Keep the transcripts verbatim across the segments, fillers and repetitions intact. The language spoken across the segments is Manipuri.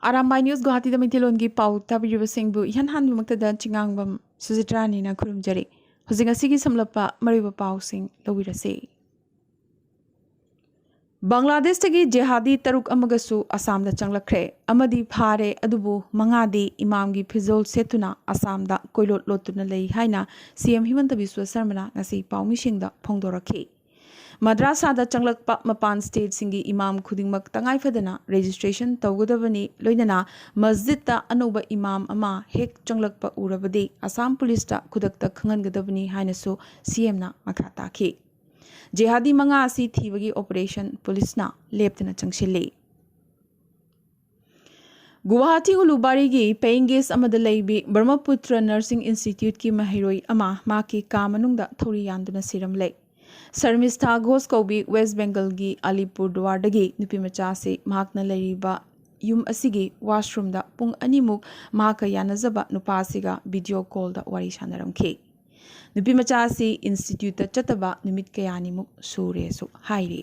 ꯑꯔꯥꯝꯕꯥꯏ ꯅ꯭ꯌꯨꯁ ꯒꯨꯋꯥꯍꯥꯇꯤꯗ ꯃꯩꯇꯩꯂꯣꯟꯒꯤ ꯄꯥꯎ ꯇꯥꯕꯤꯔꯤꯕꯁꯤꯡꯕꯨ ꯏꯍꯥꯟ ꯍꯥꯟꯕꯃꯛꯇꯗ ꯆꯤꯉꯥꯡꯕꯝ ꯁꯨꯖꯤꯇ꯭ꯔꯥꯅꯤꯅ ꯈꯨꯔꯨꯝꯖꯔꯤ꯫ ꯍꯧꯖꯤꯛ ꯉꯁꯤꯒꯤ ꯁꯝꯂꯞꯄ ꯃꯔꯨꯑꯣꯏꯕ ꯄꯥꯎꯁꯤꯡ ꯂꯧꯕꯤꯔꯁꯤ꯫ ꯕꯪꯒ꯭ꯂꯥꯗꯦꯁꯇꯒꯤ ꯖꯦꯍꯥꯗꯤ ꯇꯔꯨꯛ ꯑꯃꯒꯁꯨ ꯑꯁꯥꯝꯗ ꯆꯪꯂꯛꯈ꯭ꯔꯦ ꯑꯃꯗꯤ ꯐꯥꯔꯦ, ꯑꯗꯨꯕꯨ ꯃꯉꯥꯗꯤ ꯏꯃꯥꯝꯒꯤ ꯐꯤꯖꯣꯜ ꯁꯦꯠꯇꯨꯅ ꯑꯁꯥꯝꯗ ꯀꯣꯏꯂꯣꯠ ꯂꯣꯠꯇꯨꯅ ꯂꯩ ꯍꯥꯏꯅ ꯁꯤ ꯑꯦꯝ ꯍꯤꯃꯟꯇ ꯕꯤꯁ꯭ꯋ ꯁꯔꯃꯅ ꯉꯁꯤ ꯄꯥꯎꯃꯤꯁꯤꯡꯗ ꯐꯣꯡꯗꯣꯔꯛꯈꯤ꯫ ꯃꯗ꯭ꯔꯥꯁꯥꯗ ꯆꯪꯂꯛꯄ ꯃꯄꯥꯟ ꯁ꯭ꯇꯦꯠꯁꯤꯡꯒꯤ ꯏꯃꯥꯝ ꯈꯨꯗꯤꯡꯃꯛ ꯇꯉꯥꯏ ꯐꯗꯅ ꯔꯦꯖꯤꯁꯇ꯭ꯔꯦꯁꯟ ꯇꯧꯒꯗꯕꯅꯤ, ꯂꯣꯏꯅꯅ ꯃꯁꯖꯤꯗꯇ ꯑꯅꯧꯕ ꯏꯃꯥꯝ ꯑꯃ ꯍꯦꯛ ꯆꯪꯂꯛꯄ ꯎꯔꯕꯗꯤ ꯑꯁꯥꯝ ꯄꯨꯂꯤꯁꯇ ꯈꯨꯗꯛꯇ ꯈꯪꯍꯟꯒꯗꯕꯅꯤ ꯍꯥꯏꯅꯁꯨ ꯁꯤ ꯑꯦꯝꯅ ꯃꯈꯥ ꯇꯥꯈꯤ꯫ ꯖꯦꯍꯥꯗꯤ ꯃꯉꯥ ꯑꯁꯤ ꯊꯤꯕꯒꯤ ꯑꯣꯄꯔꯦꯁꯟ ꯄꯨꯂꯤꯁꯅ ꯂꯦꯞꯇꯅ ꯆꯪꯁꯤꯜꯂꯤ꯫ ꯒꯨꯋꯥꯍꯥꯇꯤ ꯎꯂꯨꯕꯥꯔꯤꯒꯤ paying guest ꯑꯃꯗ ꯂꯩꯕꯤ ꯕ꯭ꯔꯍꯃꯄꯨꯇ꯭ꯔ ꯅꯔꯁꯤꯡ ꯏꯟꯁꯇꯤꯇ꯭ꯌꯨꯠꯀꯤ ꯃꯍꯩꯔꯣꯏ ꯑꯃ ꯃꯍꯥꯛꯀꯤ ꯀꯥ ꯃꯅꯨꯡꯗ ꯊꯧꯔꯤ ꯌꯥꯟꯗꯨꯅ ꯁꯤꯔꯝꯂꯦ꯫ ꯁꯔꯃꯤꯁꯊꯥ ꯘꯣꯁ ꯀꯧꯕꯤ ꯋꯦꯁ ꯕꯦꯡꯒꯜꯒꯤ ꯑꯂꯤꯄꯨꯔꯗꯨꯋꯥꯔꯗꯒꯤ ꯅꯨꯄꯤꯃꯆꯥ ꯑꯁꯤ ꯃꯍꯥꯛꯅ ꯂꯩꯔꯤꯕ ꯌꯨꯝ ꯑꯁꯤꯒꯤ ꯋꯥꯁꯔꯨꯝꯗ ꯄꯨꯡ ꯑꯅꯤꯃꯨꯛ ꯃꯍꯥꯛꯀ ꯌꯥꯅꯖꯕ ꯅꯨꯄꯥ ꯑꯁꯤꯒ ꯚꯤꯗꯤꯑꯣ ꯀꯣꯜꯗ ꯋꯥꯔꯤ ꯁꯥꯟꯅꯔꯝꯈꯤ꯫ ꯅꯨꯄꯤꯃꯆꯥ ꯑꯁꯤ ꯏꯟꯁꯇꯤꯇ꯭ꯌꯨꯠꯇ ꯆꯠꯇꯕ ꯅꯨꯃꯤꯠ ꯀꯌꯥꯅꯤꯃꯨꯛ ꯁꯨꯔꯦꯁꯨ ꯍꯥꯏꯔꯤ꯫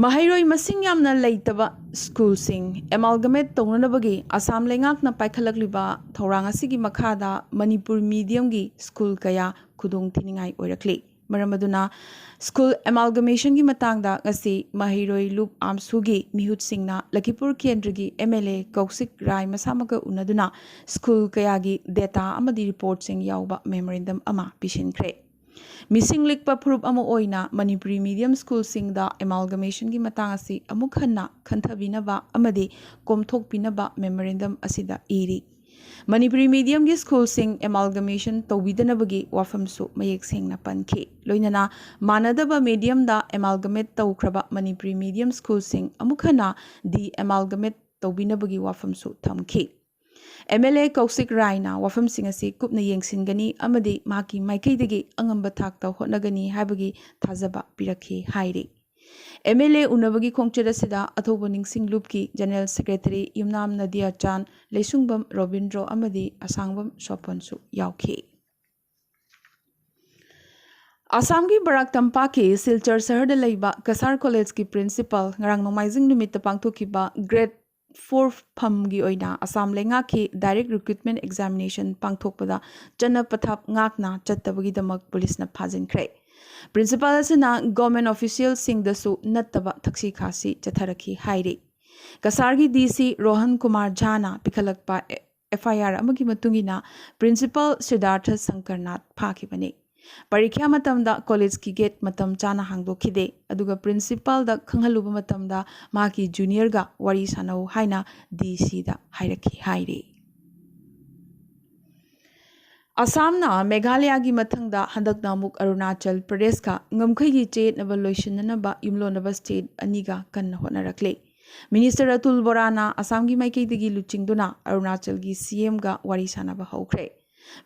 ꯃꯍꯩꯔꯣꯏ ꯃꯁꯤꯡ ꯌꯥꯝꯅ ꯂꯩꯇꯕ ꯁ꯭ꯀꯨꯜꯁꯤꯡ ꯑꯦꯃꯥꯜꯒꯃꯦꯠ ꯇꯧꯅꯅꯕꯒꯤ ꯑꯁꯥꯝ ꯂꯩꯉꯥꯛꯅ ꯄꯥꯏꯈꯠꯂꯛꯂꯤꯕ ꯊꯧꯔꯥꯡ ꯑꯁꯤꯒꯤ ꯃꯈꯥꯗ ꯃꯅꯤꯄꯨꯔ ꯃꯤꯗꯤꯌꯝꯒꯤ ꯁ꯭ꯀꯨꯜ ꯀꯌꯥ ꯈꯨꯗꯣꯡ ꯊꯤꯅꯤꯡꯉꯥꯏ ꯑꯣꯏꯔꯛꯂꯤ꯫ ꯃꯔꯝ ꯑꯗꯨꯅ ꯁ꯭ꯀꯨꯜ ꯑꯦꯃꯥꯜꯒꯃꯦꯁꯟꯒꯤ ꯃꯇꯥꯡꯗ ꯉꯁꯤ ꯃꯍꯩꯔꯣꯏ ꯂꯨꯞ ꯑꯥꯝꯁꯨꯒꯤ ꯃꯤꯍꯨꯠꯁꯤꯡꯅ ꯂꯈꯤꯄꯨꯔ ꯀꯦꯟꯗ꯭ꯔꯒꯤ M L A Kaushik Rai ꯃꯁꯥꯃꯛꯀ ꯎꯅꯗꯨꯅ ꯁ꯭ꯀꯨꯜ ꯀꯌꯥꯒꯤ ꯗꯦꯇꯥ ꯑꯃꯗꯤ ꯔꯤꯄꯣꯔꯠꯁꯤꯡ ꯌꯥꯎꯕ ꯃꯦꯃꯣꯔꯦꯟꯗꯝ ꯑꯃ ꯄꯤꯁꯤꯟꯈ꯭ꯔꯦ꯫ ꯃꯤꯁꯤꯡ ꯂꯤꯛꯄ ꯐꯨꯔꯨꯞ ꯑꯃ ꯑꯣꯏꯅ ꯃꯅꯤꯄꯨꯔꯤ ꯃꯤꯗꯤꯌꯝ ꯁ꯭ꯀꯨꯜꯁꯤꯡꯗ ꯑꯦꯃꯥꯜꯒꯃꯦꯁꯟꯒꯤ ꯃꯇꯥꯡ ꯑꯁꯤ ꯑꯃꯨꯛ ꯍꯟꯅ ꯈꯟꯊꯕꯤꯅꯕ ꯑꯃꯗꯤ ꯀꯣꯝꯊꯣꯛꯄꯤꯅꯕ ꯃꯦꯃꯣꯔꯦꯟꯗꯝ ꯑꯁꯤꯗ ꯏꯔꯤ꯫ ꯃꯅꯤꯄꯨꯔꯤ ꯃꯤꯗꯤꯌꯝꯒꯤ ꯁ꯭ꯀꯨꯜꯁꯤꯡ ꯑꯦꯃꯥꯜꯒꯃꯦꯁꯟ ꯇꯧꯕꯤꯗꯅꯕꯒꯤ ꯋꯥꯐꯝꯁꯨ ꯃꯌꯦꯛ ꯁꯦꯡꯅ ꯄꯟꯈꯤ꯫ ꯂꯣꯏꯅꯅ ꯃꯥꯟꯅꯗꯕ ꯃꯤꯗꯤꯌꯝꯗ ꯑꯦꯃꯥꯜꯒꯃꯦꯠ ꯇꯧꯈ꯭ꯔꯕ ꯃꯅꯤꯄꯨꯔꯤ ꯃꯤꯗꯤꯌꯝ ꯁ꯭ꯀꯨꯜꯁꯤꯡ ꯑꯃꯨꯛ ꯍꯟꯅ ꯗꯤ ꯑꯦꯃꯥꯜꯒꯃꯦꯠ ꯇꯧꯕꯤꯅꯕꯒꯤ ꯋꯥꯐꯝꯁꯨ ꯊꯝꯈꯤ꯫ ꯑꯦꯝ ꯑꯦꯜ ꯑꯦ ꯀꯧꯁꯤꯛ ꯔꯥꯏꯅ ꯋꯥꯐꯝꯁꯤꯡ ꯑꯁꯤ ꯀꯨꯞꯅ ꯌꯦꯡꯁꯤꯟꯒꯅꯤ ꯑꯃꯗꯤ ꯃꯍꯥꯛꯀꯤ ꯃꯥꯏꯀꯩꯗꯒꯤ ꯑꯉꯝꯕ ꯊꯥꯛꯇ ꯍꯣꯠꯅꯒꯅꯤ ꯍꯥꯏꯕꯒꯤ ꯊꯥꯖꯕ ꯄꯤꯔꯛꯈꯤ ꯍꯥꯏꯔꯤ꯫ ꯑꯦꯝ ꯑꯦꯜ ꯑꯦ ꯎꯅꯕꯒꯤ ꯈꯣꯡꯆꯠ ꯑꯁꯤꯗ ꯑꯊꯧꯕ ꯅꯤꯡꯁꯤꯡ ꯂꯨꯞꯀꯤ ꯖꯦꯅꯔꯦꯜ ꯁꯦꯀ꯭ꯔꯦꯇꯔꯤ ꯌꯨꯝꯅꯥꯝ ꯅꯗꯤꯌꯥꯆꯥꯟ, ꯂꯩꯁꯨꯡꯕꯝ ꯔꯣꯕꯤꯟꯗ꯭ꯔꯣ ꯑꯃꯗꯤ ꯑꯁꯥꯡꯕꯝ ꯁꯣꯄꯟꯁꯨ ꯌꯥꯎꯈꯤ꯫ ꯑꯁꯥꯝꯒꯤ ꯕꯔꯥꯛ ꯇꯝꯄꯥꯛꯀꯤ ꯁꯤꯜꯆꯔ ꯁꯍꯔꯗ ꯂꯩꯕ ꯀꯁꯥꯔ ꯀꯣꯂꯦꯖꯀꯤ ꯄ꯭ꯔꯤꯟꯁꯤꯄꯥꯜ ꯉꯔꯥꯡ ꯅꯣꯡꯃꯥꯏꯖꯤꯡ ꯅꯨꯃꯤꯠꯇ ꯄꯥꯡꯊꯣꯛꯈꯤꯕ ꯒ꯭ꯔꯦꯗ ꯐꯣꯔ ꯐꯝꯒꯤ ꯑꯣꯏꯅ ꯑꯁꯥꯝ ꯂꯩꯉꯥꯛꯀꯤ ꯗꯥꯏꯔꯦꯛ ꯔꯤꯀ꯭ꯔꯨꯠꯃꯦꯟ ꯑꯦꯛꯖꯥꯃꯤꯅꯦꯁꯟ ꯄꯥꯡꯊꯣꯛꯄꯗ ꯆꯠꯅ ꯄꯊꯥꯞ ꯉꯥꯛꯅ ꯆꯠꯇꯕꯒꯤꯗꯃꯛ ꯄꯨꯂꯤꯁꯅ ꯐꯥꯖꯤꯟꯈ꯭ꯔꯦ꯫ ꯄ꯭ꯔꯤꯟꯁꯤꯄꯥꯜ ꯑꯁꯤꯅ ꯒꯣꯔꯃꯦꯟ ꯑꯣꯐꯤꯁꯤꯌꯦꯜꯁꯤꯡꯗꯁꯨ ꯅꯠꯇꯕ ꯊꯛꯁꯤ ꯈꯥꯁꯤ ꯆꯠꯊꯔꯛꯈꯤ ꯍꯥꯏꯔꯤ꯫ ꯀꯁꯥꯔꯒꯤ ꯗꯤ ꯁꯤ ꯔꯣꯍꯟ ꯀꯨꯃꯥꯔ ꯖꯥꯅ ꯄꯤꯈꯠꯂꯛꯄ ꯑꯦꯐ ꯑꯥꯏ ꯑꯥꯔ ꯑꯃꯒꯤ ꯃꯇꯨꯡ ꯏꯟꯅ ꯄ꯭ꯔꯤꯟꯁꯤꯄꯥꯜ ꯁꯤꯗꯥꯔꯊ ꯁꯪꯀꯔꯅꯥꯊ ꯐꯥꯈꯤꯕꯅꯤ꯫ ꯄꯔꯤꯈ꯭ꯌꯥ ꯃꯇꯝꯗ ꯀꯣꯂꯦꯖꯀꯤ ꯒꯦꯠ ꯃꯇꯝ ꯆꯥꯅ ꯍꯥꯡꯗꯣꯛꯈꯤꯗꯦ, ꯑꯗꯨꯒ ꯄ꯭ꯔꯤꯟꯁꯤꯄꯥꯜꯗ ꯈꯪꯍꯜꯂꯨꯕ ꯃꯇꯝꯗ ꯃꯍꯥꯛꯀꯤ ꯖꯨꯅꯤꯌꯔꯒ ꯋꯥꯔꯤ ꯁꯥꯟꯅꯧ ꯍꯥꯏꯅ ꯗꯤ ꯁꯤꯗ ꯍꯥꯏꯔꯛꯈꯤ ꯍꯥꯏꯔꯤ꯫ ꯑꯁꯥꯝꯅ ꯃꯦꯘꯥꯂꯌꯥꯒꯤ ꯃꯊꯪꯗ ꯍꯟꯗꯛꯅ ꯑꯃꯨꯛ ꯑꯔꯨꯅꯥꯆꯜ ꯄ꯭ꯔꯗꯦꯁꯀ ꯉꯝꯈꯩꯒꯤ ꯆꯌꯦꯠꯅꯕ ꯂꯣꯏꯁꯤꯟꯅꯅꯕ ꯌꯨꯝꯂꯣꯟꯅꯕ ꯁ꯭ꯇꯦꯠ ꯑꯅꯤꯒ ꯀꯟꯅ ꯍꯣꯠꯅꯔꯛꯂꯤ꯫ ꯃꯤꯅꯤꯁꯇꯔ ꯑꯇꯨꯜ ꯕꯣꯔꯥꯅ ꯑꯁꯥꯝꯒꯤ ꯃꯥꯏꯀꯩꯗꯒꯤ ꯂꯨꯆꯤꯡꯗꯨꯅ ꯑꯔꯨꯅꯥꯆꯜꯒꯤ ꯁꯤ ꯑꯦꯝꯒ ꯋꯥꯔꯤ ꯁꯥꯟꯅꯕ ꯍꯧꯈ꯭ꯔꯦ꯫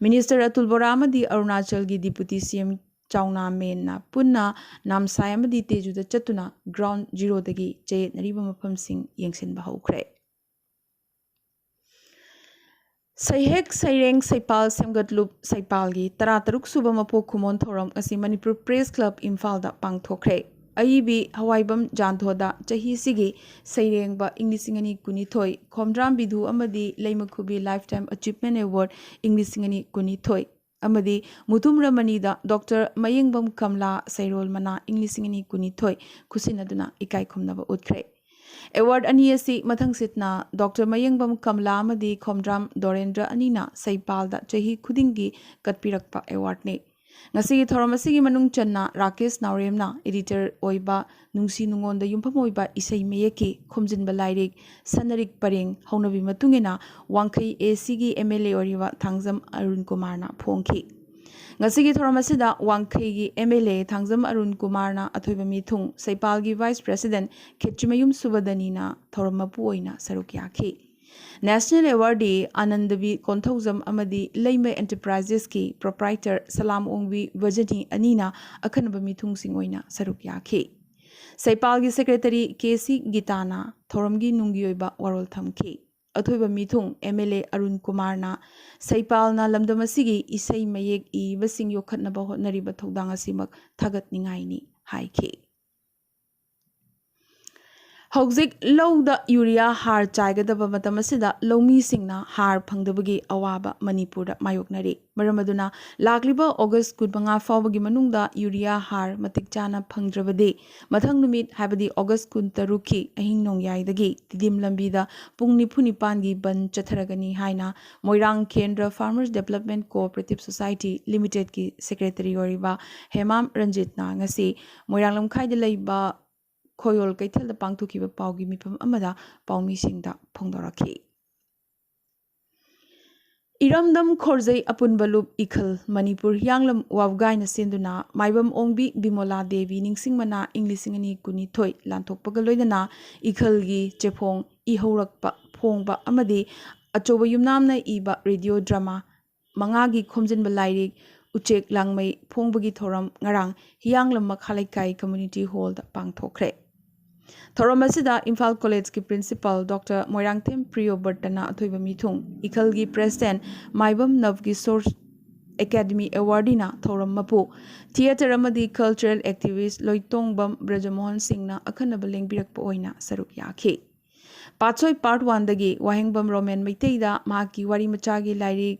ꯃꯤꯅꯤꯁꯇꯔ ꯑꯇꯨꯜ ꯕꯣꯔꯥ ꯑꯃꯗꯤ ꯑꯔꯨꯅꯥꯆꯜꯒꯤ ꯗꯤꯄꯨꯇꯤ ꯁꯤ ꯑꯦꯝ ꯆꯥꯎꯅꯥ ꯃꯦꯟꯅ ꯄꯨꯟꯅ ꯅꯥꯝꯁꯥꯏ ꯑꯃꯗꯤ ꯇꯦꯖꯨꯗ ꯆꯠꯇꯨꯅ ꯒ꯭ꯔꯥꯎꯟ ꯖꯤꯔꯣꯗꯒꯤ ꯆꯌꯦꯠꯅꯔꯤꯕ ꯃꯐꯝꯁꯤꯡ ꯌꯦꯡꯁꯤꯟꯕ ꯍꯧꯈ꯭ꯔꯦ꯫ ꯁꯩꯍꯦꯛ ꯁꯩꯔꯦꯡ ꯁꯩꯄꯥꯜ ꯁꯦꯝꯒꯠꯂꯨꯞ ꯁꯩꯄꯥꯜꯒꯤ ꯇꯔꯥꯇꯔꯨꯛ ꯁꯨꯕ ꯃꯄꯣꯛ ꯈꯨꯃꯣꯟ ꯊꯧꯔꯝ ꯑꯁꯤ ꯃꯅꯤꯄꯨꯔ ꯄ꯭ꯔꯦꯁ ꯀ꯭ꯂꯕ ꯏꯝꯐꯥꯜꯗ ꯄꯥꯡꯊꯣꯛꯈ꯭ꯔꯦ꯫ ꯑꯏꯕꯤ ꯍꯋꯥꯏꯕꯝ ꯖꯥꯟꯊꯣꯗ ꯆꯍꯤꯁꯤꯒꯤ ꯁꯩꯔꯦꯡꯕ ꯏꯪ ꯂꯤꯁꯤꯡ ꯑꯅꯤ ꯀꯨꯟꯅꯤꯊꯣꯏ, ꯈꯣꯝꯗ꯭ꯔꯥꯝ ꯕꯤꯙꯨ ꯑꯃꯗꯤ ꯂꯩꯃꯈꯨꯕꯤ ꯂꯥꯏꯐ ꯇꯥꯏꯝ ꯑꯆꯤꯞꯃꯦꯟ ꯑꯦꯋꯥꯔꯗ ꯏꯪ ꯂꯤꯁꯤꯡ ꯑꯅꯤ ꯀꯨꯟꯅꯤꯊꯣꯏ ꯑꯃꯗꯤ ꯃꯨꯊꯨꯝ ꯔꯃꯅꯤꯗ ꯗꯣꯛꯇꯔ ꯃꯌꯦꯡꯕꯝ ꯀꯝꯂꯥ ꯁꯩꯔꯣꯜ ꯃꯅꯥ ꯏꯪ ꯂꯤꯁꯤꯡ ꯑꯅꯤ ꯀꯨꯟꯅꯤꯊꯣꯏ ꯈꯨꯠꯁꯤꯟꯅꯗꯨꯅ ꯏꯀꯥꯏ ꯈꯨꯝꯅꯕ ꯎꯠꯈ꯭ꯔꯦ꯫ ꯑꯦꯋꯥꯔꯗ ꯑꯅꯤ ꯑꯁꯤ ꯃꯊꯪꯁꯤꯠꯅ ꯗꯣꯛꯇꯔ ꯃꯌꯦꯡꯕꯝ ꯀꯝꯂꯥ ꯑꯃꯗꯤ ꯈꯣꯝꯗ꯭ꯔꯥꯝ ꯗꯣꯔꯦꯟꯗ꯭ꯔ ꯑꯅꯤꯅ ꯁꯩꯄꯥꯜꯗ ꯆꯍꯤ ꯈꯨꯗꯤꯡꯒꯤ ꯀꯠꯄꯤꯔꯛꯄ ꯑꯦꯋꯥꯔꯗꯅꯤ꯫ ꯉꯁꯤꯒꯤ ꯊꯧꯔꯝ ꯑꯁꯤꯒꯤ ꯃꯅꯨꯡ ꯆꯟꯅ ꯔꯥꯀꯦꯁ ꯅꯥꯎꯔꯦꯝꯅ ꯏꯗꯤꯇꯔ ꯑꯣꯏꯕ ꯅꯨꯡꯁꯤ ꯅꯨꯡꯉꯣꯟꯗ ꯌꯨꯝꯐꯝ ꯑꯣꯏꯕ ꯏꯁꯩ ꯃꯌꯦꯛꯀꯤ ꯈꯣꯝꯖꯤꯟꯕ ꯂꯥꯏꯔꯤꯛ ꯁꯅꯔꯤꯛ ꯄꯔꯦꯡ ꯍꯧꯅꯕꯤ ꯃꯇꯨꯡ ꯏꯟꯅ ꯋꯥꯡꯈꯩ ꯑꯦ ꯁꯤꯒꯤ ꯑꯦꯝ ꯑꯦꯜ ꯑꯦ ꯑꯣꯏꯔꯤꯕ ꯊꯥꯡꯖꯝ ꯑꯔꯨꯟ ꯀꯨꯃꯥꯔꯅ ꯐꯣꯡꯈꯤ꯫ ꯉꯁꯤꯒꯤ ꯊꯧꯔꯝ ꯑꯁꯤꯗ ꯋꯥꯡꯈꯩꯒꯤ ꯑꯦꯝ ꯑꯦꯜ ꯑꯦ ꯊꯥꯡꯖꯝ ꯑꯔꯨꯟ ꯀꯨꯃꯥꯔꯅ ꯑꯊꯣꯏꯕ ꯃꯤꯊꯨꯡ, ꯁꯩꯄꯥꯜꯒꯤ ꯚꯥꯏꯁ ꯄ꯭ꯔꯦꯁꯤꯗꯦꯟꯠ ꯈꯦꯇ꯭ꯔꯤꯃꯌꯨꯝ ꯁꯨꯕꯗꯅꯤꯅ ꯊꯧꯔꯝ ꯃꯄꯨ ꯑꯣꯏꯅ ꯁꯔꯨꯛ ꯌꯥꯈꯤ꯫ ꯅꯦꯁꯅꯦꯜ ꯑꯦꯋꯥꯔꯗꯤ ꯑꯅꯟꯗꯕꯤ ꯀꯣꯟꯊꯧꯖꯝ ꯑꯃꯗꯤ ꯂꯩꯃ ꯑꯦꯟꯇꯔꯄ꯭ꯔꯥꯏꯖꯦꯁꯀꯤ ꯄ꯭ꯔꯣꯄ꯭ꯔꯥꯏꯇꯔ ꯁꯂꯥꯝ ꯑꯣꯡꯕꯤ ꯕꯖꯅꯤ ꯑꯅꯤꯅ ꯑꯈꯟꯅꯕ ꯃꯤꯊꯨꯡꯁꯤꯡ ꯑꯣꯏꯅ ꯁꯔꯨꯛ ꯌꯥꯈꯤ꯫ ꯁꯩꯄꯥꯜꯒꯤ ꯁꯦꯀ꯭ꯔꯦꯇꯔꯤ ꯀꯦ ꯁꯤ ꯒꯤꯇꯥꯅ ꯊꯧꯔꯝꯒꯤ ꯅꯨꯡꯒꯤ ꯑꯣꯏꯕ ꯋꯥꯔꯣꯜ ꯊꯝꯈꯤ꯫ ꯑꯊꯣꯏꯕ ꯃꯤꯊꯨꯡ ꯑꯦꯝ ꯑꯦꯜ ꯑꯦ ꯑꯔꯨꯟ ꯀꯨꯃꯥꯔꯅ ꯁꯩꯄꯥꯜꯅ ꯂꯝꯗꯝ ꯑꯁꯤꯒꯤ ꯏꯁꯩ ꯃꯌꯦꯛ ꯏꯕꯁꯤꯡ ꯌꯣꯛꯈꯠꯅꯕ ꯍꯣꯠꯅꯔꯤꯕ ꯊꯧꯗꯥꯡ ꯑꯁꯤꯃꯛ ꯊꯥꯒꯠꯅꯤꯡꯉꯥꯏꯅꯤ ꯍꯥꯏꯈꯤ꯫ ꯍꯧꯖꯤꯛ ꯂꯧꯗ ꯌꯨꯔꯤꯌꯥ ꯍꯥꯔ ꯆꯥꯏꯒꯗꯕ ꯃꯇꯝ ꯑꯁꯤꯗ ꯂꯧꯃꯤꯁꯤꯡꯅ ꯍꯥꯔ ꯐꯪꯗꯕꯒꯤ ꯑꯋꯥꯕ ꯃꯅꯤꯄꯨꯔꯗ ꯃꯥꯌꯣꯛꯅꯔꯤ꯫ ꯃꯔꯝ ꯑꯗꯨꯅ ꯂꯥꯛꯂꯤꯕ ꯑꯣꯒꯁ ꯀꯨꯟꯃꯉꯥ ꯐꯥꯎꯕꯒꯤ ꯃꯅꯨꯡꯗ ꯌꯨꯔꯤꯌꯥ ꯍꯥꯔ ꯃꯇꯤꯛ ꯆꯥꯅ ꯐꯪꯗ꯭ꯔꯕꯗꯤ ꯃꯊꯪ ꯅꯨꯃꯤꯠ, ꯍꯥꯏꯕꯗꯤ ꯑꯣꯒꯁ ꯀꯨꯟꯇꯔꯨꯛꯀꯤ ꯑꯍꯤꯡ ꯅꯣꯡꯌꯥꯏꯗꯒꯤ ꯇꯤꯗꯤꯝ ꯂꯝꯕꯤꯗ ꯄꯨꯡ ꯅꯤꯐꯨ ꯅꯤꯄꯥꯟꯒꯤ ꯕꯟ ꯆꯠꯊꯔꯒꯅꯤ ꯍꯥꯏꯅ Moirang Kendra farmers development cooperative society ꯂꯤꯃꯤꯇꯦꯗꯀꯤ ꯁꯦꯀ꯭ꯔꯦꯇꯔꯤ ꯑꯣꯏꯔꯤꯕ ꯍꯦꯃꯥꯝ ꯔꯟꯖꯤꯠꯅ ꯉꯁꯤ ꯃꯣꯏꯔꯥꯡ ꯂꯝꯈꯥꯏꯗ ꯂꯩꯕ ꯈꯣꯌꯣꯜ ꯀꯩꯊꯦꯜꯗ ꯄꯥꯡꯊꯣꯛꯈꯤꯕ ꯄꯥꯎꯒꯤ ꯃꯤꯐꯝ ꯑꯃꯗ ꯄꯥꯎꯃꯤꯁꯤꯡꯗ ꯐꯣꯡꯗꯣꯔꯛꯈꯤ꯫ ꯏꯔꯝꯗꯝ ꯈꯣꯔꯖꯩ ꯑꯄꯨꯟꯕ ꯂꯨꯞ ꯏꯈꯜ ꯃꯅꯤꯄꯨꯔ ꯍꯤꯌꯥꯡꯂꯝ ꯋꯥꯕꯒꯥꯏꯅ ꯁꯦꯝꯗꯨꯅ ꯃꯥꯏꯕꯝ ꯑꯣꯡꯕꯤ ꯕꯤꯃꯣꯂꯥ ꯗꯦꯕꯤ ꯅꯤꯡꯁꯤꯡ ꯃꯅꯥ ꯏꯪ ꯂꯤꯁꯤꯡ ꯑꯅꯤ ꯀꯨꯟꯅꯤꯊꯣꯏ ꯂꯥꯟꯊꯣꯛꯄꯒ ꯂꯣꯏꯅꯅ ꯏꯈꯜꯒꯤ ꯆꯦꯐꯣꯡ ꯏꯍꯧꯔꯛꯄ ꯐꯣꯡꯕ ꯑꯃꯗꯤ ꯑꯆꯧꯕ ꯌꯨꯝꯅꯥꯝꯅ ꯏꯕ ꯔꯦꯗꯤꯑꯣ ꯗ꯭ꯔꯃꯥ ꯃꯉꯥꯒꯤ ꯈꯣꯝꯖꯤꯟꯕ ꯂꯥꯏꯔꯤꯛ ꯎꯆꯦꯛ ꯂꯥꯡꯃꯩ ꯐꯣꯡꯕꯒꯤ ꯊꯧꯔꯝ ꯉꯔꯥꯡ ꯍꯤꯌꯥꯡꯂꯝ ꯃꯈꯥ ꯂꯩꯀꯥꯏ ꯀꯝꯃ꯭ꯌꯨꯅꯤꯇꯤ ꯍꯣꯜꯗ ꯄꯥꯡꯊꯣꯛꯈ꯭ꯔꯦ꯫ ꯊꯧꯔꯝ ꯑꯁꯤꯗ ꯏꯝꯐꯥꯜ ꯀꯣꯂꯦꯖꯀꯤ ꯄ꯭ꯔꯤꯟꯁꯤꯄꯥꯜ ꯗꯣꯛꯇꯔ ꯃꯣꯏꯔꯥꯡꯊꯦꯝ ꯄ꯭ꯔꯤꯌꯣꯕꯔꯇꯅ ꯑꯊꯣꯏꯕ ꯃꯤꯊꯨꯡ, ꯏꯈꯜꯒꯤ ꯄ꯭ꯔꯦꯁꯤꯗꯦꯟ ꯃꯥꯏꯕꯝ ꯅꯕꯀꯤꯁꯣꯔ ꯑꯦꯀꯥꯗꯃꯤ ꯑꯦꯋꯥꯔꯗꯤꯅ ꯊꯧꯔꯝ ꯃꯄꯨ, ꯊꯤꯌꯦꯇꯔ ꯑꯃꯗꯤ ꯀꯜꯆꯔꯦꯜ ꯑꯦꯛꯇꯤꯚꯤꯁ ꯂꯣꯏꯇꯣꯡꯕꯝ ꯕ꯭ꯔꯖꯃꯣꯍꯟ ꯁꯤꯡꯅ ꯑꯈꯟꯅꯕ ꯂꯦꯡꯕꯤꯔꯛꯄ ꯑꯣꯏꯅ ꯁꯔꯨꯛ ꯌꯥꯈꯤ꯫ ꯄꯥꯠꯁꯣꯏ ꯄꯥꯔꯠ ꯋꯥꯟꯗꯒꯤ ꯋꯥꯍꯦꯡꯕꯝ ꯔꯣꯃꯦꯟ ꯃꯩꯇꯩꯗ ꯃꯍꯥꯛꯀꯤ ꯋꯥꯔꯤ ꯃꯆꯥꯒꯤ ꯂꯥꯏꯔꯤꯛ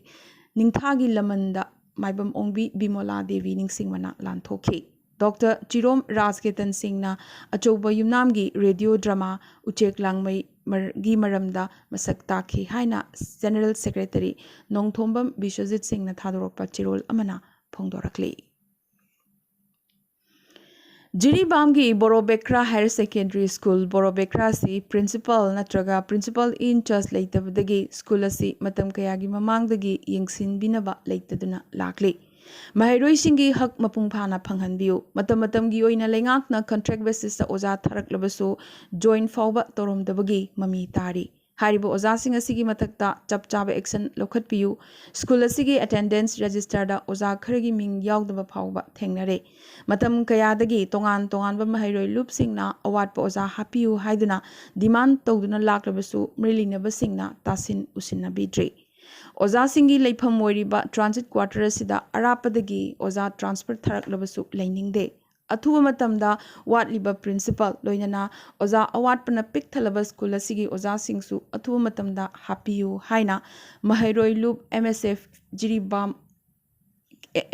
ꯅꯤꯡꯊꯥꯒꯤ ꯂꯃꯟꯗ ꯃꯥꯏꯕꯝ ꯑꯣꯡꯕꯤ ꯕꯤꯃꯣꯂꯥ ꯗꯦꯕꯤ ꯅꯤꯡꯁꯤꯡꯕꯅ ꯂꯥꯟꯊꯣꯛꯈꯤ꯫ ꯗꯣꯛꯇꯔ ꯆꯤꯔꯣꯝ ꯔꯥꯖꯀꯦꯇꯟ ꯁꯤꯡꯅ ꯑꯆꯧꯕ ꯌꯨꯝꯅꯥꯝꯒꯤ ꯔꯦꯗꯤꯑꯣ ꯗ꯭ꯔꯃꯥ ꯎꯆꯦꯛ ꯂꯥꯡꯃꯩ ꯃꯔ-, ꯒꯤ ꯃꯔꯝꯗ ꯃꯁꯛ ꯇꯥꯛꯈꯤ ꯍꯥꯏꯅ ꯖꯦꯅꯔꯦꯜ ꯁꯦꯀ꯭ꯔꯦꯇꯔꯤ ꯅꯣꯡꯊꯣꯝꯕꯝ ꯕꯤꯁ꯭ꯋꯖꯤꯠ ꯁꯤꯡꯅ ꯊꯥꯗꯣꯔꯛꯄ ꯆꯦꯔꯣꯜ ꯑꯃꯅ ꯐꯣꯡꯗꯣꯔꯛꯂꯤ꯫ ꯖꯤꯔꯤꯕꯥꯝꯒꯤ ꯕꯣꯔꯣꯕꯦꯈ꯭ꯔꯥ ꯍꯥꯌꯔ ꯁꯦꯀꯦꯟꯗꯔꯤ ꯁ꯭ꯀꯨꯜ, ꯕꯣꯔꯣꯕꯦꯈ꯭ꯔꯥꯁꯤ ꯄ꯭ꯔꯤꯟꯁꯤꯄꯥꯜ ꯅꯠꯇ꯭ꯔꯒ ꯄ꯭ꯔꯤꯟꯁꯤꯄꯥꯜ ꯏꯟ ꯆꯥꯔꯖ ꯂꯩꯇꯕꯗꯒꯤ ꯁ꯭ꯀꯨꯜ ꯑꯁꯤ ꯃꯇꯝ ꯀꯌꯥꯒꯤ ꯃꯃꯥꯡꯗꯒꯤ ꯌꯦꯡꯁꯤꯟꯕꯤꯅꯕ ꯂꯩꯇꯗꯨꯅ ꯂꯥꯛꯂꯤ꯫ ꯃꯍꯩꯔꯣꯏꯁꯤꯡꯒꯤ ꯍꯛ ꯃꯄꯨꯡ ꯐꯥꯅ ꯐꯪꯍꯟꯕꯤꯌꯨ꯫ ꯃꯇꯝ ꯃꯇꯝꯒꯤ ꯑꯣꯏꯅ ꯂꯩꯉꯥꯛꯅ ꯀꯟꯇ꯭ꯔꯦꯛ ꯕꯦꯁꯤꯁꯇ ꯑꯣꯖꯥ ꯊꯥꯔꯛꯂꯕꯁꯨ ꯖꯣꯏꯟ ꯐꯥꯎꯕ ꯇꯧꯔꯝꯗꯕꯒꯤ ꯃꯃꯤ ꯇꯥꯔꯤ꯫ ꯍꯥꯏꯔꯤꯕ ꯑꯣꯖꯥꯁꯤꯡ ꯑꯁꯤꯒꯤ ꯃꯊꯛꯇ ꯆꯞ ꯆꯥꯕ action ꯂꯧꯈꯠꯄꯤꯌꯨ꯫ ꯁ꯭ꯀꯨꯜ ꯑꯁꯤꯒꯤ attendance registerꯗ ꯑꯣꯖꯥ ꯈꯔꯒꯤ ꯃꯤꯡ ꯌꯥꯎꯗꯕ ꯐꯥꯎꯕ ꯊꯦꯡꯅꯔꯦ꯫ ꯃꯇꯝ ꯀꯌꯥꯗꯒꯤ ꯇꯣꯉꯥꯟ ꯇꯣꯉꯥꯟꯕ ꯃꯍꯩꯔꯣꯏ ꯂꯨꯞꯁꯤꯡꯅ ꯑꯋꯥꯠꯄ ꯑꯣꯖꯥ ꯍꯥꯞꯄꯤꯌꯨ ꯍꯥꯏꯗꯨꯅ demand ꯇꯧꯗꯨꯅ ꯂꯥꯛꯂꯕꯁꯨ ꯃꯔꯤ ꯂꯩꯅꯕꯁꯤꯡꯅ ꯇꯥꯁꯤꯟ ꯎꯁꯤꯟꯅꯕꯤꯗ꯭ꯔꯤ꯫ ꯑꯣꯖꯥꯁꯤꯡꯒꯤ ꯂꯩꯐꯝ ꯑꯣꯏꯔꯤꯕ transit quarter ꯑꯁꯤꯗ ꯑꯔꯥꯞꯄꯗꯒꯤ ꯑꯣꯖꯥ transfer ꯊꯥꯔꯛꯂꯕꯁꯨ ꯂꯩꯅꯤꯡꯗꯦ꯫ ꯑꯊꯨꯕ ꯃꯇꯝꯗ ꯋꯥꯠꯂꯤꯕ principal, ꯂꯣꯏꯅꯅ ꯑꯣꯖꯥ ꯑꯋꯥꯠꯄꯅ ꯄꯤꯛ ꯊꯜꯂꯕ ꯁ꯭ꯀꯨꯜ ꯑꯁꯤꯒꯤ ꯑꯣꯖꯥꯁꯤꯡꯁꯨ ꯑꯊꯨꯕ ꯃꯇꯝꯗ ꯍꯥꯞꯄꯤꯌꯨ ꯍꯥꯏꯅ ꯃꯍꯩꯔꯣꯏ ꯂꯨꯞ MSF ꯖꯤꯔꯤꯕꯥꯝ,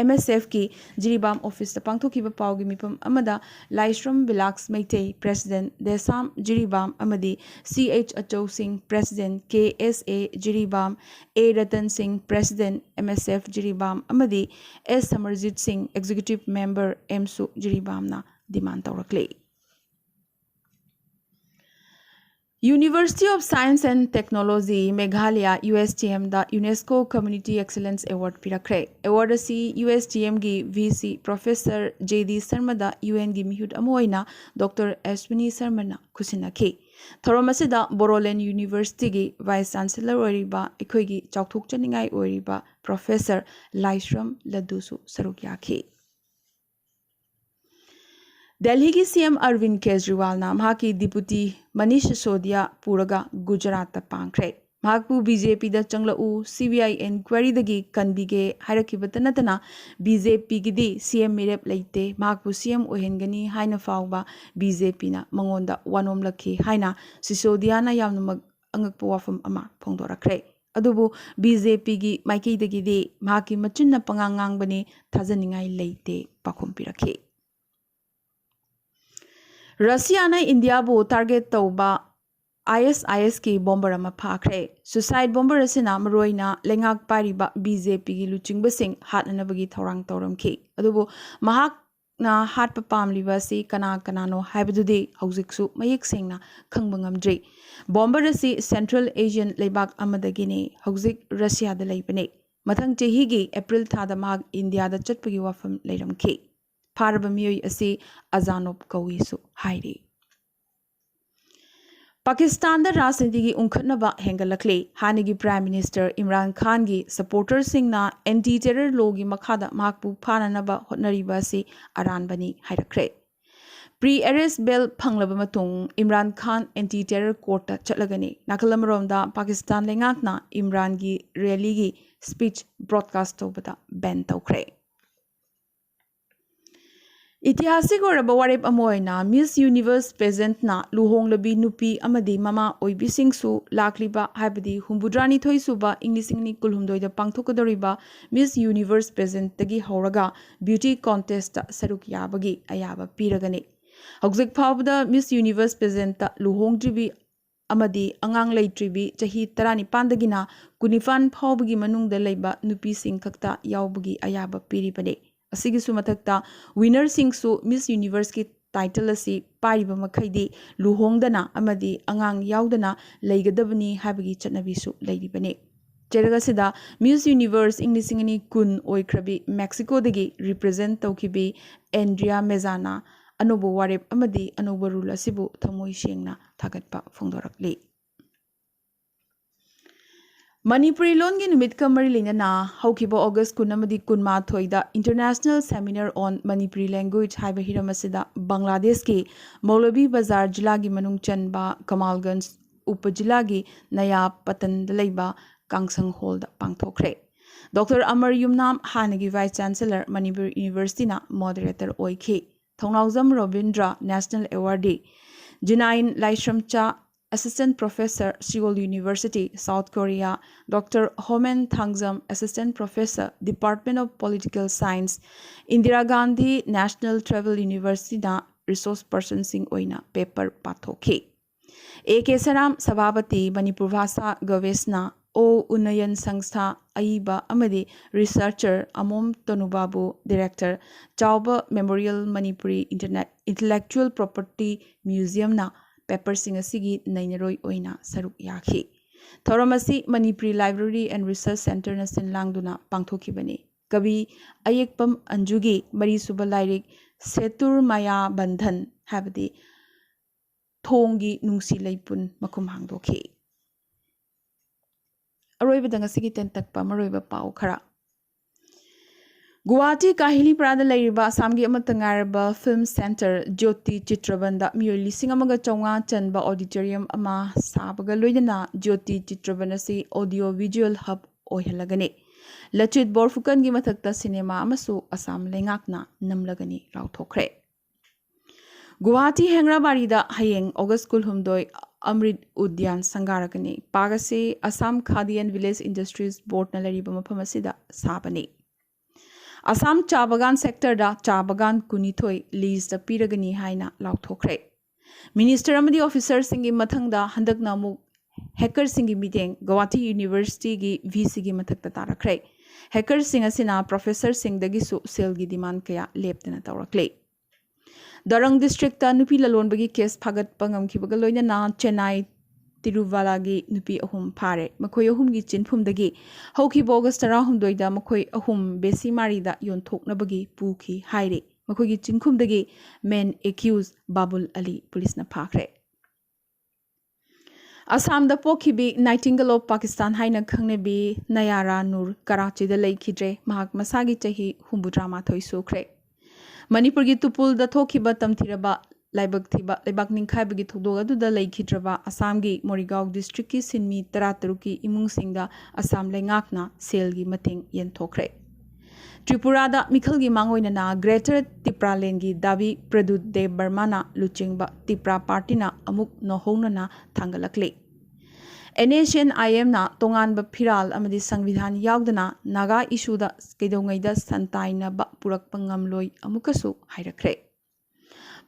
MSFꯀꯤ ꯖꯤꯔꯤꯕꯥꯝ officeꯇ ꯄꯥꯡꯊꯣꯛꯈꯤꯕ ꯄꯥꯎꯒꯤ ꯃꯤꯐꯝ ꯑꯃꯗ ꯂꯥꯏꯁ꯭ꯔꯝ ꯕꯤꯂꯥꯛꯁ ꯃꯩꯇꯩ, president, ꯗꯦꯁꯥꯝ ꯖꯤꯔꯤꯕꯥꯝ ꯑꯃꯗꯤ CH ꯑꯆꯧ ꯁꯤꯡ, president, KSA Jiribam, A Ratan ꯁꯤꯡ, president, MSF ꯖꯤꯔꯤꯕꯥꯝ ꯑꯃꯗꯤ S ꯁꯃꯔꯖꯤꯠ ꯁꯤꯡ, executive member, AMSU ꯖꯤꯔꯤꯕꯥꯝꯅ demand ꯇꯧꯔꯛꯂꯤ꯫ University of Science and Technology Meghalaya, USTMꯗ UNESCO Community Excellence Award ꯄꯤꯔꯛꯈ꯭ꯔꯦ꯫ Award ꯑꯁꯤ USTMꯒꯤ VC Professor J D ꯁꯔꯃꯗ UNꯒꯤ ꯃꯤꯍꯨꯠ ꯑꯃ ꯑꯣꯏꯅ Doctor Ashwini ꯁꯔꯃꯅ ꯈꯨꯠꯁꯤꯟꯅꯈꯤ꯫ ꯊꯧꯔꯝ ꯑꯁꯤꯗ ꯕꯣꯔꯣꯂꯦꯟ Universityꯒꯤ Vice Chancellor ꯑꯣꯏꯔꯤꯕ ꯑꯩꯈꯣꯏꯒꯤ ꯆꯥꯎꯊꯣꯛꯆꯅꯤꯡꯉꯥꯏ ꯑꯣꯏꯔꯤꯕ Professor ꯂꯥꯏꯁ꯭ꯔꯝ ꯂꯗꯨꯁꯨ ꯁꯔꯨꯛ ꯌꯥꯈꯤ꯫ ꯗꯦꯜꯍꯤꯒꯤ CM ꯑꯔꯕꯤꯟ ꯀꯦꯖ꯭ꯔꯤꯋꯥꯜꯅ ꯃꯍꯥꯛꯀꯤ deputy ꯃꯅꯤꯁ ꯁꯤꯁꯣꯗꯤꯌꯥ ꯄꯨꯔꯒ ꯒꯨꯖꯔꯥꯠꯇ ꯄꯥꯡꯈ꯭ꯔꯦ꯫ ꯃꯍꯥꯛꯄꯨ BJPꯗ ꯆꯪꯂꯛꯎ, CBI inquiryꯗꯒꯤ ꯀꯟꯕꯤꯒꯦ ꯍꯥꯏꯔꯛꯈꯤꯕꯇ ꯅꯠꯇꯅ BJPꯒꯤꯗꯤ CM ꯃꯤꯔꯦꯞ ꯂꯩꯇꯦ, ꯃꯍꯥꯛꯄꯨ CM ꯑꯣꯏꯍꯟꯒꯅꯤ ꯍꯥꯏꯅ ꯐꯥꯎꯕ BJPꯅ ꯃꯉꯣꯟꯗ ꯋꯥꯅꯣꯝꯂꯛꯈꯤ ꯍꯥꯏꯅ ꯁꯤꯁꯣꯗꯤꯌꯥꯅ ꯌꯥꯝꯅꯃꯛ ꯑꯉꯛꯄ ꯋꯥꯐꯝ ꯑꯃ ꯐꯣꯡꯗꯣꯔꯛꯈ꯭ꯔꯦ꯫ ꯑꯗꯨꯕꯨ BJPꯒꯤ ꯃꯥꯏꯀꯩꯗꯒꯤꯗꯤ ꯃꯍꯥꯛꯀꯤ ꯃꯆꯤꯟꯅ ꯄꯉꯥꯡ ꯉꯥꯡꯕꯅꯤ, ꯊꯥꯖꯅꯤꯡꯉꯥꯏ ꯂꯩꯇꯦ ꯄꯥꯎꯈꯨꯝ ꯄꯤꯔꯛꯈꯤ꯫ ꯔꯁꯤꯌꯥꯅ ꯏꯟꯗꯤꯌꯥꯕꯨ target ꯇꯧꯕ ISISꯀꯤ bomber ꯑꯃ ꯐꯥꯈ꯭ꯔꯦ꯫ Suicide bomber ꯑꯁꯤꯅ ꯃꯔꯨꯑꯣꯏꯅ ꯂꯩꯉꯥꯛ ꯄꯥꯏꯔꯤꯕ BJPꯒꯤ ꯂꯨꯆꯤꯡꯕꯁꯤꯡ ꯍꯥꯠꯅꯅꯕꯒꯤ ꯊꯧꯔꯥꯡ ꯇꯧꯔꯝꯈꯤ꯫ ꯑꯗꯨꯕꯨ ꯃꯍꯥꯛꯅ ꯍꯥꯠꯄ ꯄꯥꯝꯂꯤꯕ ꯑꯁꯤ ꯀꯅꯥ ꯀꯅꯥꯅꯣ ꯍꯥꯏꯕꯗꯨꯗꯤ ꯍꯧꯖꯤꯛꯁꯨ ꯃꯌꯦꯛ ꯁꯦꯡꯅ ꯈꯪꯕ ꯉꯝꯗ꯭ꯔꯤ꯫ Bomber ꯑꯁꯤ Central Asian ꯂꯩꯕꯥꯛ ꯑꯃꯗꯒꯤꯅꯤ, ꯍꯧꯖꯤꯛ ꯔꯁꯤꯌꯥꯗ ꯂꯩꯕꯅꯤ꯫ ꯃꯊꯪ ꯆꯍꯤꯒꯤ April ꯊꯥꯗ ꯃꯍꯥꯛ ꯏꯟꯗꯤꯌꯥꯗ ꯆꯠꯄꯒꯤ ꯋꯥꯐꯝ ꯂꯩꯔꯝꯈꯤ꯫ ꯐꯥꯔꯕ ꯃꯤꯑꯣꯏ ꯑꯁꯤ ꯑꯖꯥꯅꯣꯞ ꯀꯧꯏꯁꯨ ꯍꯥꯏꯔꯤ꯫ ꯄꯥꯀꯤꯁꯇꯥꯟꯗ ꯔꯥꯖꯅꯤꯇꯤꯒꯤ ꯎꯪꯈꯠꯅꯕ ꯍꯦꯟꯒꯠꯂꯛꯂꯤ꯫ ꯍꯥꯟꯅꯒꯤ Prime Minister ꯏꯝꯔꯥꯟ ꯈꯥꯟꯒꯤ supporterꯁꯤꯡꯅ anti terror lawꯒꯤ ꯃꯈꯥꯗ ꯃꯍꯥꯛꯄꯨ ꯐꯥꯅꯅꯕ ꯍꯣꯠꯅꯔꯤꯕ ꯑꯁꯤ ꯑꯔꯥꯟꯕꯅꯤ ꯍꯥꯏꯔꯛꯈ꯭ꯔꯦ꯫ Pre arrest bail ꯐꯪꯂꯕ ꯃꯇꯨꯡ ꯏꯝꯔꯥꯟ ꯈꯥꯟ anti terror courtꯇ ꯆꯠꯂꯒꯅꯤ꯫ ꯅꯥꯀꯜ ꯑꯃꯔꯣꯝꯗ ꯄꯥꯀꯤꯁꯇꯥꯟ ꯂꯩꯉꯥꯛꯅ ꯏꯝꯔꯥꯟꯒꯤ rallyꯒꯤ speech broadcast ꯇꯧꯕꯗ ban ꯇꯧꯈ꯭ꯔꯦ꯫ ꯏꯇꯤꯍꯥꯁꯤꯛ ꯑꯣꯏꯔꯕ ꯋꯥꯔꯦꯞ ꯑꯃ ꯑꯣꯏꯅ Miss Universe pageantꯅ ꯂꯨꯍꯣꯡꯂꯕꯤ ꯅꯨꯄꯤ ꯑꯃꯗꯤ ꯃꯃꯥ ꯑꯣꯏꯕꯤꯁꯤꯡꯁꯨ ꯂꯥꯛꯂꯤꯕ, ꯍꯥꯏꯕꯗꯤ ꯍꯨꯝꯐꯨꯇꯔꯥꯅꯤꯊꯣꯏ ꯁꯨꯕ ꯏꯪ ꯂꯤꯁꯤꯡ ꯑꯅꯤ ꯀꯨꯟꯍꯨꯝꯗꯣꯏꯗ ꯄꯥꯡꯊꯣꯛꯀꯗꯧꯔꯤꯕ Miss Universe pageantꯇꯒꯤ ꯍꯧꯔꯒ beauty contestꯇ ꯁꯔꯨꯛ ꯌꯥꯕꯒꯤ ꯑꯌꯥꯕ ꯄꯤꯔꯒꯅꯤ꯫ ꯍꯧꯖꯤꯛ ꯐꯥꯎꯕꯗ Miss Universe pageantꯇ ꯂꯨꯍꯣꯡꯗ꯭ꯔꯤꯕꯤ ꯑꯃꯗꯤ ꯑꯉꯥꯡ ꯂꯩꯇ꯭ꯔꯤꯕꯤ ꯆꯍꯤ ꯇꯔꯥꯅꯤꯄꯥꯟꯗꯒꯤꯅ ꯀꯨꯟꯅꯤꯄꯥꯟ ꯐꯥꯎꯕꯒꯤ ꯃꯅꯨꯡꯗ ꯂꯩꯕ ꯅꯨꯄꯤꯁꯤꯡ ꯈꯛꯇ ꯌꯥꯎꯕꯒꯤ ꯑꯌꯥꯕ ꯄꯤꯔꯤꯕꯅꯤ꯫ ꯑꯁꯤꯒꯤꯁꯨ ꯃꯊꯛꯇ winnerꯁꯤꯡꯁꯨ Miss Universeꯀꯤ title ꯑꯁꯤ ꯄꯥꯏꯔꯤꯕ ꯃꯈꯩꯗꯤ ꯂꯨꯍꯣꯡꯗꯅ ꯑꯃꯗꯤ ꯑꯉꯥꯡ ꯌꯥꯎꯗꯅ ꯂꯩꯒꯗꯕꯅꯤ ꯍꯥꯏꯕꯒꯤ ꯆꯠꯅꯕꯤꯁꯨ ꯂꯩꯔꯤꯕꯅꯤ꯫ ꯆꯩꯔꯛ ꯑꯁꯤꯗ Miss Universe ꯏꯪ ꯂꯤꯁꯤꯡ ꯑꯅꯤ ꯀꯨꯟ ꯑꯣꯏꯈ꯭ꯔꯕꯤ Mexicoꯗꯒꯤ represent ꯇꯧꯈꯤꯕꯤ Andrea Mezana ꯑꯅꯧꯕ ꯋꯥꯔꯦꯞ ꯑꯃꯗꯤ ꯑꯅꯧꯕ rule ꯑꯁꯤꯕꯨ ꯊꯃꯣꯏ ꯁꯦꯡꯅ ꯊꯥꯒꯠꯄ ꯐꯣꯡꯗꯣꯔꯛꯂꯤ꯫ ꯃꯅꯤꯄꯨꯔꯤ ꯂꯣꯟꯒꯤ ꯅꯨꯃꯤꯠꯀ ꯃꯔꯤ ꯂꯩꯅꯅ ꯍꯧꯈꯤꯕ August ꯀꯨꯟ ꯑꯃꯗꯤ ꯀꯨꯟꯃꯥꯊꯣꯏꯗ International Seminar on Manipuri Language ꯍꯥꯏꯕ ꯍꯤꯔꯝ ꯑꯁꯤꯗ ꯕꯪꯒ꯭ꯂꯥꯗꯦꯁꯀꯤ ꯃꯧꯂꯚꯤ ꯕꯖꯥꯔ ꯖꯤꯂꯥꯒꯤ ꯃꯅꯨꯡ ꯆꯟꯕ ꯀꯃꯥꯜꯒꯟꯖ ꯎꯄ ꯖꯤꯂꯥꯒꯤ ꯅꯌꯥ ꯄꯇꯟꯗ ꯂꯩꯕ ꯀꯥꯡꯁꯪ hallꯗ ꯄꯥꯡꯊꯣꯛꯈ꯭ꯔꯦ꯫ Doctor ꯑꯃꯔ ꯌꯨꯝꯅꯥꯝ, ꯍꯥꯟꯅꯒꯤ Vice Chancellor, ꯃꯅꯤꯄꯨꯔ Universityꯅ moderator ꯑꯣꯏꯈꯤ꯫ ꯊꯧꯅꯥꯎꯖꯝ ꯔꯣꯕꯤꯟꯗ꯭ꯔ, National Awardee, ꯖꯤꯅꯥꯏꯟ ꯂꯥꯏꯁ꯭ꯔꯝꯆꯥ, Assistant Professor, Seoul University, South Korea, Doctor ꯍꯣꯃꯦꯟ Thangjam, Assistant Professor, Department of Political Science, Indira Gandhi National Tribal Universityꯅ resource personꯁꯤꯡ ꯑꯣꯏꯅ paper ꯄꯥꯊꯣꯛꯈꯤ꯫ ꯑꯦ ꯀꯦ ꯁꯔꯥꯝ, ꯁꯚꯥꯄꯇꯤ, ꯃꯅꯤꯄꯨꯔ ꯚꯥꯁꯥ ꯒꯕꯦꯁꯅꯥ, ꯑꯣ ꯎꯟꯅꯌꯟ ꯁꯪꯁꯊꯥ, ꯑꯏꯕ ꯑꯃꯗꯤ researcher ꯑꯃꯣꯝ ꯇꯅꯨꯕꯥꯕꯨ, director, ꯆꯥꯎꯕ Memorial Manipuri Internet-, Intellectual Property Museumꯅ paperꯁꯤꯡ ꯑꯁꯤꯒꯤ ꯅꯩꯅꯔꯣꯏ ꯑꯣꯏꯅ ꯁꯔꯨꯛ ꯌꯥꯈꯤ꯫ ꯊꯧꯔꯝ ꯑꯁꯤ Manipuri Library and Research Centreꯅ ꯁꯤꯟ ꯂꯥꯡꯗꯨꯅ ꯄꯥꯡꯊꯣꯛꯈꯤꯕꯅꯤ꯫ ꯀꯕꯤ ꯑꯌꯦꯛꯄꯝ ꯑꯟꯖꯨꯒꯤ ꯃꯔꯤꯁꯨꯕ ꯂꯥꯏꯔꯤꯛ ꯁꯦꯇꯨꯔ ꯃꯌꯥ ꯕꯟꯙꯟ, ꯍꯥꯏꯕꯗꯤ ꯊꯣꯡꯒꯤ ꯅꯨꯡꯁꯤ ꯂꯩꯄꯨꯟ ꯃꯈꯨꯝ ꯍꯥꯡꯗꯣꯛꯈꯤ꯫ ꯑꯔꯣꯏꯕꯗ ꯉꯁꯤꯒꯤ ꯇꯦꯟꯇꯛꯄ ꯃꯔꯨꯑꯣꯏꯕ ꯄꯥꯎ ꯈꯔ꯫ ꯒꯨꯋꯥꯍꯥꯇꯤ ꯀꯥꯍꯤꯂꯤꯄꯔꯥꯗ ꯂꯩꯔꯤꯕ ꯑꯁꯥꯝꯒꯤ ꯑꯃꯠꯇ ꯉꯥꯏꯔꯕ ꯐꯤꯜꯝ ꯁꯦꯟꯇꯔ ꯖ꯭ꯌꯣꯇꯤ ꯆꯤꯇ꯭ꯔꯕꯟꯗ ꯃꯤꯑꯣꯏ ꯂꯤꯁꯤꯡ ꯑꯃꯒ ꯆꯥꯝꯃꯉꯥ ꯆꯟꯕ ꯑꯣꯗꯤꯇꯣꯔꯤꯌꯝ ꯑꯃ ꯁꯥꯕꯒ ꯂꯣꯏꯅꯅ ꯖ꯭ꯌꯣꯇꯤ ꯆꯤꯇ꯭ꯔꯕꯟ ꯑꯁꯤ ꯑꯣꯗꯤꯑꯣ ꯚꯤꯖꯨꯑꯦꯜ ꯍꯕ ꯑꯣꯏꯍꯜꯂꯒꯅꯤ꯫ ꯂꯆꯤꯠ ꯕꯣꯔꯐꯨꯀꯟꯒꯤ ꯃꯊꯛꯇ ꯁꯤꯅꯦꯃꯥ ꯑꯃꯁꯨ ꯑꯁꯥꯝ ꯂꯩꯉꯥꯛꯅ ꯅꯝꯂꯒꯅꯤ ꯂꯥꯎꯊꯣꯛꯈ꯭ꯔꯦ꯫ ꯒꯨꯋꯥꯍꯥꯇꯤ ꯍꯦꯡꯔꯥꯕꯥꯔꯤꯗ ꯍꯌꯦꯡ ꯑꯣꯒꯁ ꯀꯨꯟꯍꯨꯝꯗꯣꯏ ꯑꯃ꯭ꯔꯤꯠ ꯎꯗ꯭ꯌꯥꯟ ꯁꯪꯒꯥꯔꯛꯀꯅꯤ꯫ ꯄꯥꯔꯛ ꯑꯁꯤ ꯑꯁꯥꯝ ꯈꯥꯗꯤ ꯑꯦꯟ ꯚꯤꯂꯦꯖ ꯏꯟꯗꯁꯇ꯭ꯔꯤꯁ ꯕꯣꯔꯗꯅ ꯂꯩꯔꯤꯕ ꯃꯐꯝ ꯑꯁꯤꯗ ꯁꯥꯕꯅꯤ꯫ ꯑꯁꯥꯝ ꯆꯥ ꯕꯒꯥꯟ ꯁꯦꯛꯇꯔꯗ ꯆꯥ ꯕꯒꯥꯟ ꯀꯨꯟꯅꯤꯊꯣꯏ ꯂꯤꯖꯇ ꯄꯤꯔꯒꯅꯤ ꯍꯥꯏꯅ ꯂꯥꯎꯊꯣꯛꯈ꯭ꯔꯦ꯫ ꯃꯤꯅꯤꯁꯇꯔ ꯑꯃꯗꯤ ꯑꯣꯐꯤꯁꯔꯁꯤꯡꯒꯤ ꯃꯊꯪꯗ ꯍꯟꯗꯛꯅ ꯑꯃꯨꯛ ꯍꯦꯀꯔꯁꯤꯡꯒꯤ ꯃꯤꯠꯌꯦꯡ꯫ ꯒꯧꯍꯥꯇꯤ ꯌꯨꯅꯤꯚꯔꯁꯤꯇꯤꯒꯤ ꯚꯤ ꯁꯤꯒꯤ ꯃꯊꯛꯇ ꯇꯥꯔꯛꯈ꯭ꯔꯦ꯫ ꯍꯦꯀꯔꯁꯤꯡ ꯑꯁꯤꯅ ꯄ꯭ꯔꯣꯐꯦꯁꯔꯁꯤꯡꯗꯒꯤꯁꯨ ꯁꯦꯜꯒꯤ ꯗꯤꯃꯥꯟ ꯀꯌꯥ ꯂꯦꯞꯇꯅ ꯇꯧꯔꯛꯂꯤ꯫ ꯗꯔꯪ ꯗꯤꯁꯇ꯭ꯔꯤꯛꯇ ꯅꯨꯄꯤ ꯂꯂꯣꯟꯕꯒꯤ ꯀꯦꯁ ꯐꯥꯒꯠꯄ ꯉꯝꯈꯤꯕꯒ ꯂꯣꯏꯅꯅ ꯆꯦꯟꯅꯥꯏ ꯇꯤꯔꯨꯚꯥꯂꯥꯒꯤ ꯅꯨꯄꯤ ꯑꯍꯨꯝ ꯐꯥꯔꯦ꯫ ꯃꯈꯣꯏ ꯑꯍꯨꯝꯒꯤ ꯆꯤꯟꯐꯨꯝꯗꯒꯤ ꯍꯧꯈꯤꯕ ꯑꯣꯒꯁ ꯇꯔꯥꯍꯨꯝꯗꯣꯏꯗ ꯃꯈꯣꯏ ꯑꯍꯨꯝ ꯕꯦꯁꯤꯃꯥꯔꯤꯗ ꯌꯣꯟꯊꯣꯛꯅꯕꯒꯤ ꯄꯨꯈꯤ ꯍꯥꯏꯔꯤ꯫ ꯃꯈꯣꯏꯒꯤ ꯆꯤꯟꯐꯨꯝꯗꯒꯤ ꯃꯦꯟ ꯑꯦꯀ꯭ꯌꯨꯁ ꯕꯥꯕꯨꯜ ꯑꯂꯤ ꯄꯨꯂꯤꯁꯅ ꯐꯥꯈ꯭ꯔꯦ꯫ ꯑꯁꯥꯝꯗ ꯄꯣꯛꯈꯤꯕꯤ Nightingale of Pakistan ꯍꯥꯏꯅ ꯈꯪꯅꯕꯤ ꯅꯌꯥꯔꯥ ꯅꯨꯔ ꯀꯔꯥꯆꯤꯗ ꯂꯩꯈꯤꯗ꯭ꯔꯦ꯫ ꯃꯍꯥꯛ ꯃꯁꯥꯒꯤ ꯆꯍꯤ ꯍꯨꯝꯐꯨꯇꯔꯥ ꯃꯥꯊꯣꯏ ꯁꯨꯈ꯭ꯔꯦ꯫ ꯃꯅꯤꯄꯨꯔꯒꯤ ꯇꯨꯄꯨꯜꯗ ꯊꯣꯛꯈꯤꯕ ꯇꯝꯊꯤꯔꯕ ꯂꯥꯏꯕꯛ ꯊꯤꯕ ꯂꯩꯕꯥꯛ ꯅꯤꯡꯈꯥꯏꯕꯒꯤ ꯊꯧꯗꯣꯛ ꯑꯗꯨꯗ ꯂꯩꯈꯤꯗ꯭ꯔꯕ ꯑꯁꯥꯝꯒꯤ ꯃꯣꯔꯤꯒꯥꯎ ꯗꯤꯁꯇ꯭ꯔꯤꯛꯀꯤ ꯁꯤꯟꯃꯤ ꯇꯔꯥꯇꯔꯨꯛꯀꯤ ꯏꯃꯨꯡꯁꯤꯡꯗ ꯑꯁꯥꯝ ꯂꯩꯉꯥꯛꯅ ꯁꯦꯜꯒꯤ ꯃꯇꯦꯡ ꯌꯦꯟꯊꯣꯛꯈ꯭ꯔꯦ꯫ ꯇ꯭ꯔꯤꯄꯨꯔꯥꯗ ꯃꯤꯈꯜꯒꯤ ꯃꯥꯡꯑꯣꯏꯅꯅ ꯒ꯭ꯔꯦꯇꯔ ꯇꯤꯄ꯭ꯔꯥꯂꯦꯟꯒꯤ ꯗꯥꯕꯤ ꯄ꯭ꯔꯗꯨꯠ ꯗꯦꯕ ꯕꯔꯃꯥꯅ ꯂꯨꯆꯤꯡꯕ ꯇꯤꯄ꯭ꯔꯥ ꯄꯥꯔꯇꯤꯅ ꯑꯃꯨꯛ ꯅꯧꯍꯧꯅꯅ ꯊꯥꯡꯒꯠꯂꯛꯂꯤ꯫ ꯑꯦꯟ ꯑꯦꯁ ꯑꯦꯟ ꯑꯥꯏ ꯑꯦꯝꯅ ꯇꯣꯉꯥꯟꯕ ꯐꯤꯔꯥꯜ ꯑꯃꯗꯤ ꯁꯪꯕꯤꯙꯥꯟ ꯌꯥꯎꯗꯅ ꯅꯥꯒꯥ ꯏꯁꯨꯗ ꯀꯩꯗꯧꯉꯩꯗ ꯁꯟꯇꯥꯏꯅꯕ ꯄꯨꯔꯛꯄ ꯉꯝꯂꯣꯏ ꯑꯃꯨꯛꯀꯁꯨ ꯍꯥꯏꯔꯛꯈ꯭ꯔꯦ꯫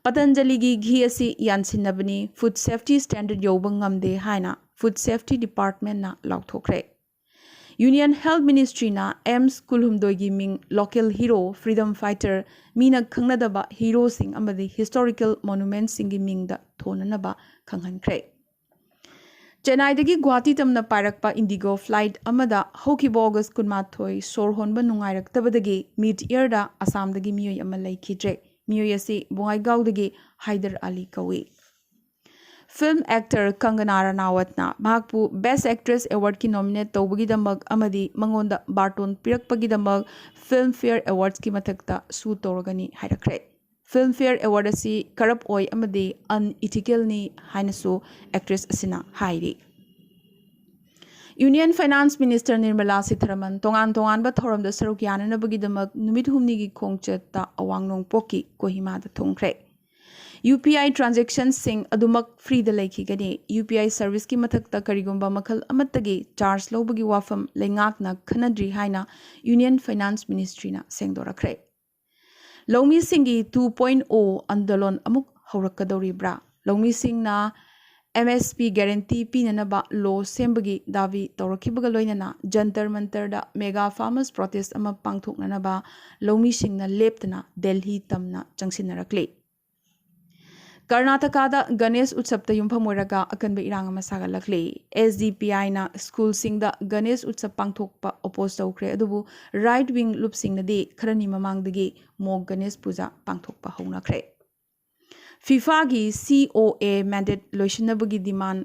ꯄꯇꯟꯖꯂꯤꯒꯤ ꯘꯤ ꯑꯁꯤ ꯌꯥꯟꯁꯤꯟꯅꯕꯅꯤ, ꯐꯨꯗ ꯁꯦꯐꯇꯤ ꯁ꯭ꯇꯦꯟꯗꯔꯗ ꯌꯧꯕ ꯉꯝꯗꯦ ꯍꯥꯏꯅ ꯐꯨꯗ ꯁꯦꯐꯇꯤ ꯗꯤꯄꯥꯔꯠꯃꯦꯟꯠꯅ ꯂꯥꯎꯊꯣꯛꯈ꯭ꯔꯦ꯫ ꯌꯨꯅꯤꯌꯟ ꯍꯦꯜꯊ ꯃꯤꯅꯤꯁꯇ꯭ꯔꯤꯅ ꯑꯦꯝꯁ ꯀꯨꯜꯍꯨꯝꯗꯣꯏꯒꯤ ꯃꯤꯡ ꯂꯣꯀꯦꯜ ꯍꯤꯔꯣ, ꯐ꯭ꯔꯤꯗꯝ ꯐꯥꯏꯇꯔ, ꯃꯤꯅ ꯈꯪꯅꯗꯕ ꯍꯤꯔꯣꯁꯤꯡ ꯑꯃꯗꯤ ꯍꯤꯁꯇꯣꯔꯤꯀꯦꯜ ꯃꯣꯅꯨꯃꯦꯟꯠꯁꯤꯡꯒꯤ ꯃꯤꯡꯗ ꯊꯣꯟꯅꯅꯕ ꯈꯪꯍꯟꯈ꯭ꯔꯦ꯫ ꯆꯦꯟꯅꯥꯏꯗꯒꯤ ꯒꯨꯋꯥꯍꯥꯇꯤ ꯇꯝꯅ ꯄꯥꯏꯔꯛꯄ ꯏꯟꯗꯤꯒꯣ ꯐ꯭ꯂꯥꯏꯠ ꯑꯃꯗ ꯍꯧꯈꯤꯕ ꯑꯣꯒꯁ ꯀꯨꯟꯃꯥꯊꯣꯏ ꯁꯣꯔ ꯍꯣꯟꯕ ꯅꯨꯡꯉꯥꯏꯔꯛꯇꯕꯗꯒꯤ ꯃꯤꯗ ꯏꯌꯔꯗ ꯑꯁꯥꯝꯗꯒꯤ ꯃꯤꯑꯣꯏ ꯑꯃ ꯂꯩꯈꯤꯗ꯭ꯔꯦ꯫ ꯃꯤꯑꯣꯏ ꯑꯁꯤ ꯕꯣꯉꯥꯏꯒꯥꯎꯗꯒꯤ ꯍꯥꯏꯗꯔ ꯑꯂꯤ ꯀꯧꯏ꯫ Film actor Kangana Ranautꯅ ꯃꯍꯥꯛꯄꯨ Best Actress Awardꯀꯤ nominate ꯇꯧꯕꯒꯤꯗꯃꯛ ꯑꯃꯗꯤ ꯃꯉꯣꯟꯗ ꯕꯥꯔꯇꯣꯟ ꯄꯤꯔꯛꯄꯒꯤꯗꯃꯛ Filmfare Awardsꯀꯤ ꯃꯊꯛꯇ sue ꯇꯧꯔꯒꯅꯤ ꯍꯥꯏꯔꯛꯈ꯭ꯔꯦ꯫ Filmfare Award ꯑꯁꯤ corrupt ꯑꯣꯏ ꯑꯃꯗꯤ unethicalꯅꯤ ꯍꯥꯏꯅꯁꯨ actress ꯑꯁꯤꯅ ꯍꯥꯏꯔꯤ꯫ Union Finance Minister Nirmala Sitharaman ꯇꯣꯉꯥꯟ ꯇꯣꯉꯥꯟꯕ ꯊꯧꯔꯝꯗ ꯁꯔꯨꯛ ꯌꯥꯅꯅꯕꯒꯤꯗꯃꯛ ꯅꯨꯃꯤꯠ ꯍꯨꯝꯅꯤꯒꯤ ꯈꯣꯡꯆꯠꯇ ꯑꯋꯥꯡ ꯅꯣꯡꯄꯣꯛꯀꯤ ꯀꯣꯍꯤꯃꯥꯗ ꯊꯨꯡꯈ꯭ꯔꯦ꯫ UPI transactionꯁꯤꯡ ꯑꯗꯨꯃꯛ freeꯗ ꯂꯩꯈꯤꯒꯅꯤ꯫ UPI serviceꯀꯤ ꯃꯊꯛꯇ ꯀꯔꯤꯒꯨꯝꯕ ꯃꯈꯜ ꯑꯃꯠꯇꯒꯤ charge ꯂꯧꯕꯒꯤ ꯋꯥꯐꯝ ꯂꯩꯉꯥꯛꯅ ꯈꯟꯅꯗ꯭ꯔꯤ ꯍꯥꯏꯅ Union Finance Ministryꯅ ꯁꯦꯡꯗꯣꯔꯛꯈ꯭ꯔꯦ꯫ ꯂꯧꯃꯤꯁꯤꯡꯒꯤ two point o ꯑꯟꯗꯣꯂꯟ ꯑꯃꯨꯛ ꯍꯧꯔꯛꯀꯗꯧꯔꯤꯕ꯭ꯔꯥ? ꯂꯧꯃꯤꯁꯤꯡꯅ MSP guarantee ꯄꯤꯅꯅꯕ law ꯁꯦꯝꯕꯒꯤ ꯗꯥꯕꯤ ꯇꯧꯔꯛꯈꯤꯕꯒ ꯂꯣꯏꯅꯅ ꯖꯟꯇꯔ ꯃꯟꯇꯔꯗ mega farmers protest ꯑꯃ ꯄꯥꯡꯊꯣꯛꯅꯅꯕ ꯂꯧꯃꯤꯁꯤꯡꯅ ꯂꯦꯞꯇꯅ ꯗꯦꯜꯍꯤ ꯇꯝꯅ ꯆꯪꯁꯤꯟꯅꯔꯛꯂꯤ꯫ ꯀꯔꯅꯥꯇꯀꯥꯗ ꯒꯅꯦꯁ ꯎꯠꯁꯕꯇ ꯌꯨꯝꯐꯝ ꯑꯣꯏꯔꯒ ꯑꯀꯟꯕ ꯏꯔꯥꯡ ꯑꯃ ꯁꯥꯒꯠꯂꯛꯂꯤ꯫ SDPIꯅ ꯁ꯭ꯀꯨꯜꯁꯤꯡꯗ ꯒꯅꯦꯁ ꯎꯠꯁꯕ ꯄꯥꯡꯊꯣꯛꯄ oppose ꯇꯧꯈ꯭ꯔꯦ, ꯑꯗꯨꯕꯨ right wing ꯂꯨꯞꯁꯤꯡꯅꯗꯤ ꯈꯔꯅꯤ ꯃꯃꯥꯡꯗꯒꯤ mock ꯒꯅꯦꯁ ꯄꯨꯖꯥ ꯄꯥꯡꯊꯣꯛꯄ ꯍꯧꯅꯈ꯭ꯔꯦ꯫ FIFAꯒꯤ COA mandate ꯂꯣꯏꯁꯤꯟꯅꯕꯒꯤ demand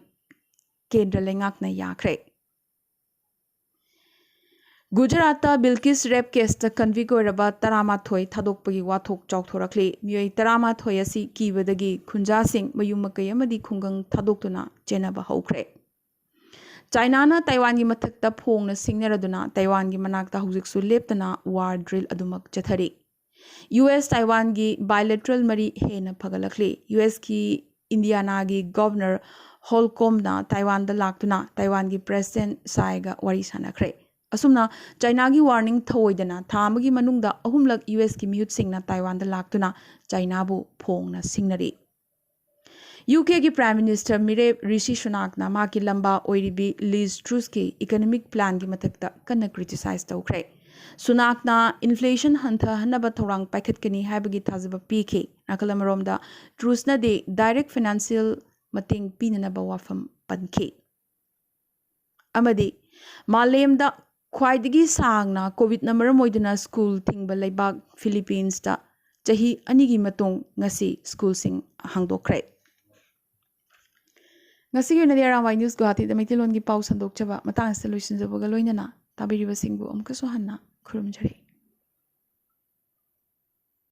ꯀꯦꯟꯗ꯭ꯔ ꯂꯩꯉꯥꯛꯅ ꯌꯥꯈ꯭ꯔꯦ꯫ ꯒꯨꯖꯔꯥꯠꯇ ꯕꯤꯜꯀꯤꯁ rape caseꯇ convict ꯑꯣꯏꯔꯕ ꯇꯔꯥꯃꯥꯊꯣꯏ ꯊꯥꯗꯣꯛꯄꯒꯤ ꯋꯥꯊꯣꯛ ꯆꯥꯎꯊꯣꯔꯛꯂꯤ꯫ ꯃꯤꯑꯣꯏ ꯇꯔꯥꯃꯥꯊꯣꯏ ꯑꯁꯤ ꯀꯤꯕꯗꯒꯤ ꯈꯨꯟꯖꯥꯁꯤꯡ, ꯃꯌꯨꯝ ꯃꯀꯩ ꯑꯃꯗꯤ ꯈꯨꯡꯒꯪ ꯊꯥꯗꯣꯛꯇꯨꯅ ꯆꯦꯟꯅꯕ ꯍꯧꯈ꯭ꯔꯦ꯫ ꯆꯥꯏꯅꯥꯅ ꯇꯥꯏꯋꯥꯟꯒꯤ ꯃꯊꯛꯇ ꯐꯣꯡꯅ ꯁꯤꯡꯅꯔꯗꯨꯅ ꯇꯥꯏꯋꯥꯟꯒꯤ ꯃꯅꯥꯛꯇ ꯍꯧꯖꯤꯛꯁꯨ ꯂꯦꯞꯇꯅ war drill ꯑꯗꯨꯃꯛ ꯆꯠꯊꯔꯤ꯫ US ꯇꯥꯏꯋꯥꯟꯒꯤ bilateral ꯃꯔꯤ ꯍꯦꯟꯅ ꯐꯒꯠꯂꯛꯂꯤ꯫ USꯀꯤ ꯏꯟꯗꯤꯌꯥꯅꯥꯒꯤ Governor Holcombꯅ ꯇꯥꯏꯋꯥꯟꯗ ꯂꯥꯛꯇꯨꯅ ꯇꯥꯏꯋꯥꯟꯒꯤ President Tsaiꯒ ꯋꯥꯔꯤ ꯁꯥꯟꯅꯈ꯭ꯔꯦ꯫ ꯑꯁꯨꯝꯅ ꯆꯥꯏꯅꯥꯒꯤ warning ꯊꯧꯑꯣꯏꯗꯅ ꯊꯥ ꯑꯃꯒꯤ ꯃꯅꯨꯡꯗ ꯑꯍꯨꯝꯂꯛ USꯀꯤ ꯃꯤꯍꯨꯠꯁꯤꯡꯅ ꯇꯥꯏꯋꯥꯟꯗ ꯂꯥꯛꯇꯨꯅ ꯆꯥꯏꯅꯥꯕꯨ ꯐꯣꯡꯅ ꯁꯤꯡꯅꯔꯤ꯫ UKꯒꯤ Prime Minister ꯃꯤꯔꯦꯞ ꯔꯤꯁꯤ ꯁꯨꯅꯥꯛꯅ ꯃꯍꯥꯛꯀꯤ ꯂꯝꯕꯥ ꯑꯣꯏꯔꯤꯕꯤ ꯂꯤꯖ ꯇ꯭ꯔꯨꯁꯀꯤ economic planꯒꯤ ꯃꯊꯛꯇ ꯀꯟꯅ criticize ꯇꯧꯈ꯭ꯔꯦ꯫ ꯁꯨꯅꯥꯛꯅ inflation ꯍꯟꯊꯍꯟꯅꯕ ꯊꯧꯔꯥꯡ ꯄꯥꯏꯈꯠꯀꯅꯤ ꯍꯥꯏꯕꯒꯤ ꯊꯥꯖꯕ ꯄꯤꯈꯤ꯫ ꯅꯥꯀꯜ ꯑꯃꯔꯣꯝꯗ ꯇ꯭ꯔꯨꯁꯅꯗꯤ direct financial ꯃꯇꯦꯡ ꯄꯤꯅꯅꯕ ꯋꯥꯐꯝ ꯄꯟꯈꯤ꯫ ꯑꯃꯗꯤ ꯃꯥꯂꯦꯝꯗ ꯈ꯭ꯋꯥꯏꯗꯒꯤ ꯁꯥꯡꯅ ꯀꯣꯚꯤꯗꯅ ꯃꯔꯝ ꯑꯣꯏꯗꯨꯅ ꯁ꯭ꯀꯨꯜ ꯊꯤꯡꯕ ꯂꯩꯕꯥꯛ ꯐꯤꯂꯤꯄꯤꯟꯁꯇ ꯆꯍꯤ ꯑꯅꯤꯒꯤ ꯃꯇꯨꯡ ꯉꯁꯤ ꯁ꯭ꯀꯨꯜꯁꯤꯡ ꯍꯥꯡꯗꯣꯛꯈ꯭ꯔꯦ꯫ ꯉꯁꯤꯒꯤ ꯑꯣꯏꯅꯗꯤ ꯑꯔꯥꯝꯕꯥꯏ ꯅ꯭ꯌꯨꯁ ꯒꯨꯋꯥꯍꯥꯇꯤꯗ ꯃꯩꯇꯩꯂꯣꯟꯒꯤ ꯄꯥꯎ ꯁꯟꯗꯣꯛꯆꯕ ꯃꯇꯥꯡ ꯑꯁꯤꯗ ꯂꯣꯏꯁꯤꯟꯖꯕꯒ ꯂꯣꯏꯅꯅ ꯇꯥꯕꯤꯔꯤꯕꯁꯤꯡꯕꯨ ꯑꯃꯨꯛꯀꯁꯨ ꯍꯟꯅ ꯈꯨꯔꯨꯝꯖꯔꯤ꯫